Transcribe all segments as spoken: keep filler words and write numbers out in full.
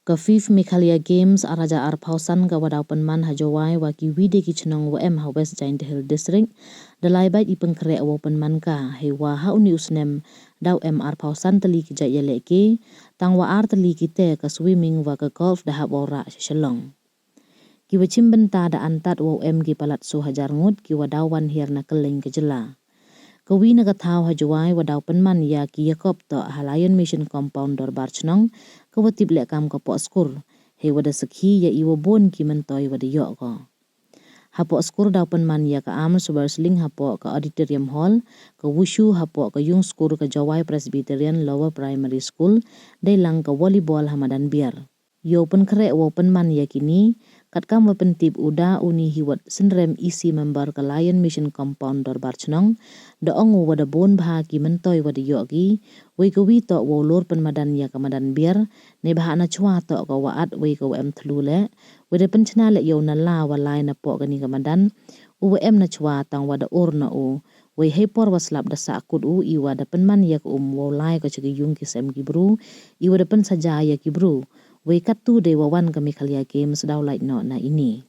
Ka fifth Meghalaya Games ar hajar arphaw san ka wa daw pynman ha Jowai wa ki wi de ki chnong wa em ha West Jaintia Hills District, da lai bait i pynkhreh wow pynman ka, hei wa ha uni u snem daw em arphaw san tylli ki jait yalehke, tang wa ar tylli ki te ka swimming wa ka golf da hap wow rah sha Shillong. Ki wa chim bynta da antad wow em ki palat soo hajar ngut ki wa daw wan hiar na kylleng ka jylla. Ka wi na ka thaw ha Jowai wa daw pynman ya ki yakop toh ha Lion Mission Compound Dorbar Chnong, ka wa tip leh kam ka poh skur, hei wa da sakhi ya i wa bun ki myntoi wa da yoh ko. Hapoh skur daw pynman ya ka arm wrestling hapoh ka auditorium hall, ka wushu hapoh ka yung skur ka Jowai Presbyterian Lower Primary School, dei lang ka volleyball ha madan biar. Yow pynkhreh wow pynman ya kini, katkam wa pyntip u da uni hi wat synrem E C member ka Lion Mission Compound Dorbar Chnong, da ong u wa da bun bha ki myntoi wa da yoh ki, wei ka wi toh wow lur pynmadan ya ka madan biar, neibhah na chwa toh ka wa at wei ka wa em thlu leh, wei da pynchna leh yow nala wa lai na poh kani ka madan, u wa em na chwa tang wa da ur na u, wei hei por wa slap da sah kut u i wa da pynman ya ka um wow lai ka cha ki yung ki sem ki bru, i wa da pynsaja ya ki bru, wei kattu dei wa wan ka Meghalaya Games daw lait noh na ini.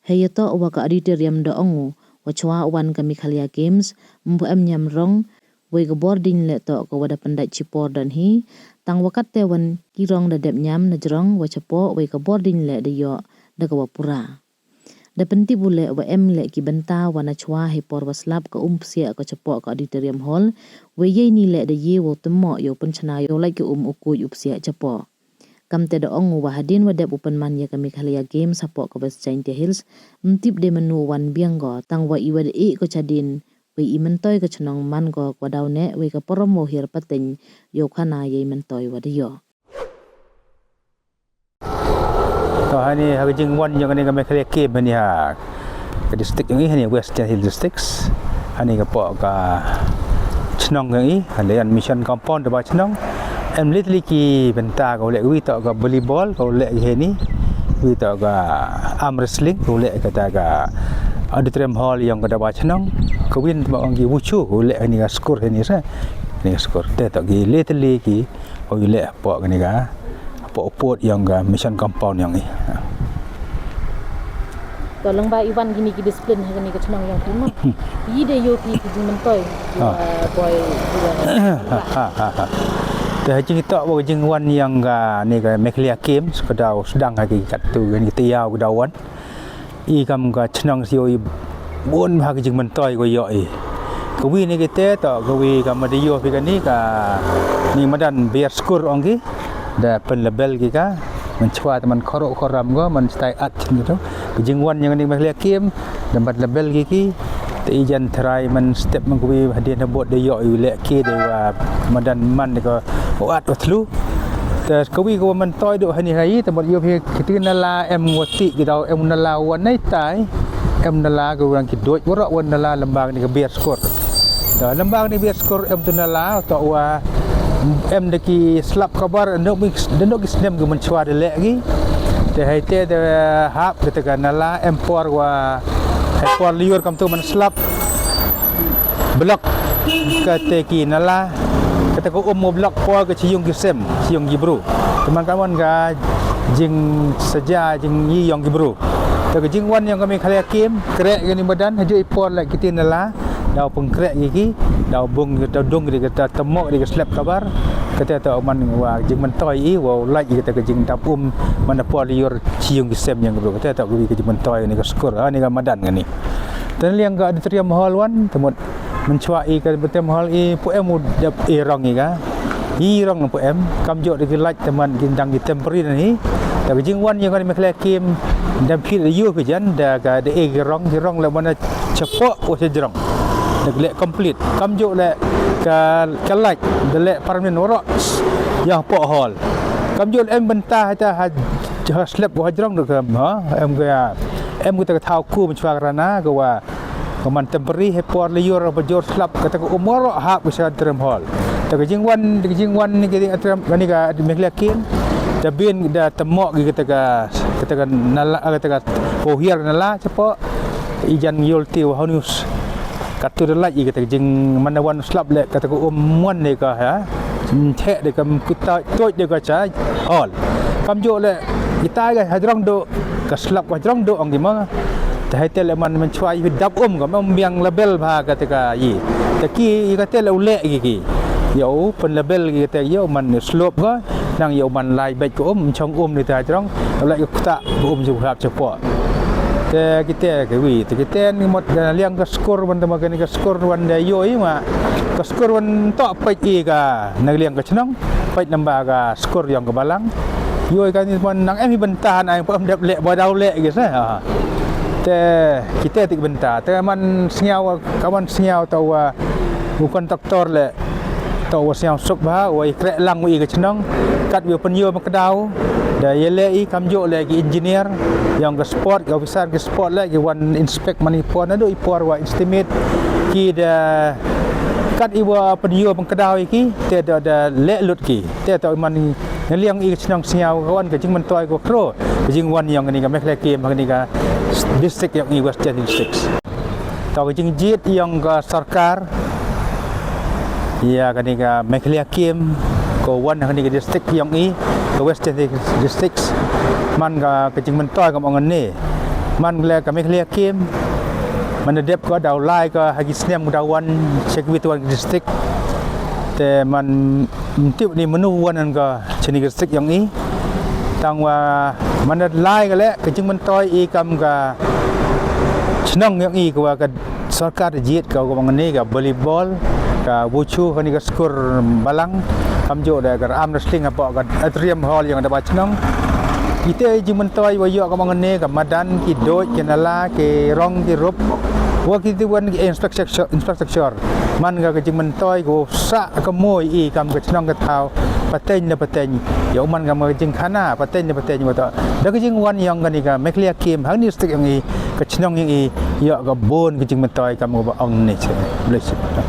Hei ya toh wa ka auditorium da ong u, wa chwa wan ka Meghalaya Games, mbu em niam rong, wei ka bor ding leh toh ka wa da pyndait chipor don hi, tang wa katte wan ki rong da dep niam na jrong wa chapoh, wei ka bor ding leh da yoh da ka wa pura. Da pyntip u leh wa em leh ki bynta wa na chwa hei por wa slap ka um psiah ka chapoh ka auditorium hall, wei yei ni leh da ye wow tymmoh yow pynchna yow lait ka um u kuj u psiah chapoh. Kamte da ong u wa hadien wa dep u pynman ya ka Meghalaya Games hapoh ka West Jaintia Hills, mtip de manu wan biang ko, tang wa i wa da i ko chadien, wei i myntoi ka chnong man ko ka wa daw neh, wei ka porom wow hiar pateng yow khana yei myntoi wa da yoh. To hani ha ka jingwan yong ani ka Meghalaya Games hani ha ka district yong i, hani West Jaintia Hills District. Hani ka poh ka chnong yong i, hani Lion Mission Compound Dorbar Chnong. Em leh tylli ki bynta ka u leh, wi toh ka volleyball ka u leh hani, wi toh ka arm wrestling ka u leh kata ka auditorium hall yong ka Dorbar Chnong. Ka wi toh ong ki wushu ka u leh hani ka skur hani sa. Hani ka skur. Te toh ki leh tylli ki u leh hapoh kani ka, hapoh u pud yong ka Mission Compound yong i. To lang ba i wan kini ki discipline ha kani ka chnong yong phi mo. I de yoh phi ki jingmyntoi. Ah. Boi, ha, ha, ha. Te ha jingtoh wa ka jingwan yong kani ka Meghalaya Games ka daw sdang ha ki kattu kani ka tayaaw ka daw wan. I kam ka chnong sio i bun bha ka jingmyntoi ko yoh i. Ka wi ni kite toh, ka wi ka ma da yoh phi kani ka ni madan biar skur ong ki. Da pynlabel ki ka. Man chwa te man khoro khoram ko, man stai at chin ko. Ka jingwan yong ni Meghalaya Games, da man label ki ki. Te i jan tharai man step man ka wi hadien habot da yoh i leh ki de wa madan man de ko at wa thlu. Te ka wi ka wa myntoi du hani hai, te mut yoh phi kiti nala em wa ti ki daw, em nala wa nai tai, em nala ka wa ki doi wa ro wa nala lamba ni ka biar skur. Te lamba ni biar skur em tu nala, toh wa em de ki slap kabar, ndok mi, ndok ki snem ki mynchwa de leh ki. Te hai te de hap kata ka nala em por wa, hai por liur kam tu man slap. Block kata ki nala, kata ka um mo block por ka chi yung ki sem, chi yung ki bru. Te man ka mon ka jingsaja, jing i yong ki bru. Te ka jingwan yong ka Meghalaya Games, kreh kani madan, haju i por leh kiti nala, daw pynkhreh ki ki, daw bung, daw dung ki kata tymmoh ki slap kabar. Kata toh man wa jingmyntoi i, wa lait kata ka jingdap um, man por liur chi yung ki sem yong ki bru. Kata toh ka wi ka jingmyntoi ni ka skur, ah, ni ka madan kani. Te liang ka auditorium hall wan, te mut mynchwa i ka auditorium hall i, pu em u dep i rong i ka. I rong pu em, kam joh de ki lait te man ki dang ki temporary na hi. Te ka jingwan yong kani Meghalaya Games, dang phi yoh phi jan, da ka de i ki rong, ki rong leh mana chapoh wa cha jrong. Da ki leh complete. Kam joh leh ka, ka lait, da leh permanent wa ro. Yong poh hall. Kam joh leh em bynta ha ta ha, ha slap wa jrong de ka, ha, em ka, em ka ta ka thaw ku mynchwa ka rana ka wa Ka man temporary, hei por liur ba jur slap, kata ka um wa ro hap ka cha auditorium hall. Te ka jingwan, ka jingwan ni ka auditorium, ni ka Meghalaya Games. Da bin da tymmoh ki kata ka, kata ka nala, kata ka, ko hiar nala chapoh. I jan yoh ti wa hanus. Katu da lait i kata ka jing man da wan slap leh, kata ka um wan ni ka, ha. Cheh de kam kutai toi de ka cha hol. Kamjooh le, itai ka hajrong do, ka slap ka hajrong do ong ki ma. Te hei te le man man chwa i dap um ka, man biang label bha ka te ka i. Te ki i ka te le u le ki ki. Yow pen label ki te yow man slope ka, nang yow man lai bek ka um, chong um ni te hajrong. Yow le ka kta ka um ju hap chapoh. Te kite ke wi, te kite ni mot ka liang ka skur wan te ma kani ka skur wan de yow i ma. Ka skur wan to pek i ka na liang ka chnong, peit namba ka skur yong ka balang. Yow i ka ni man nang em hi bynta na pa em dep le ba daw le ki sa. Te kite tik bynta. Te man sngiaw, ka man sngiaw ta wa u kontraktor le. Ta wa sngiaw suk bha, wa i krek lang wa i ka chnong. Kat wa pynyoh ma ka daw. Da ye le i kamjooh le ki engineer. Yong ka spot, ki officer ki spot le ki wan inspect man i por na do i por wa estimate. Ki da kat i wa pynyoh ma ka daw i ki. Te da da le lut ki. Te ta man i na liang i ka chnong sngiaw ka wan ka jingmyntoi ka khro. Ka jingwan yong kani ka Meghalaya Game, kani ka district yong i West Jaintia District. Ta ka jingjied yong ka sorkar. Ya kani ka Meghalaya Game, ka wan kani ka district yong i, ka West Jaintia District. Man ka ka jingmyntoi ka mong ne. Man le ka Meghalaya Game. Man da dep ka daw lai ka ha ki snem ka daw wan, chek wi tu wan ka district. Te man Mtip ni manu wan ka chini ka district yong i. Tang wa man da lai ka le ka jingmyntoi i kam ka chnong yong i ka wa ka sorkar jied ka wa ni ka volleyball, ka wushu, kani ka skur balang, kamjooh da ka arm wrestling hapoh ka atrium hall yong da ba chnong. Ite jingmyntoi wa yoh ka mong ne ka madan, ki doj, ki nala, ki rong, ki rup. Wa ki ti wan ki infrastructure, infrastructure. Man ka ka jingmyntoi ko sa ka moi i kam ka chnong ka thaw, pateng na pateng. Yow man kam ka jingkhana, pateng na pateng wa ta. Da ka jingwan yong kani ka Meghalaya Game, hangni district yong i, ka chnong yong i, yoh ka bun ka jingmyntoi kam ka ba ong ni che. Bless you.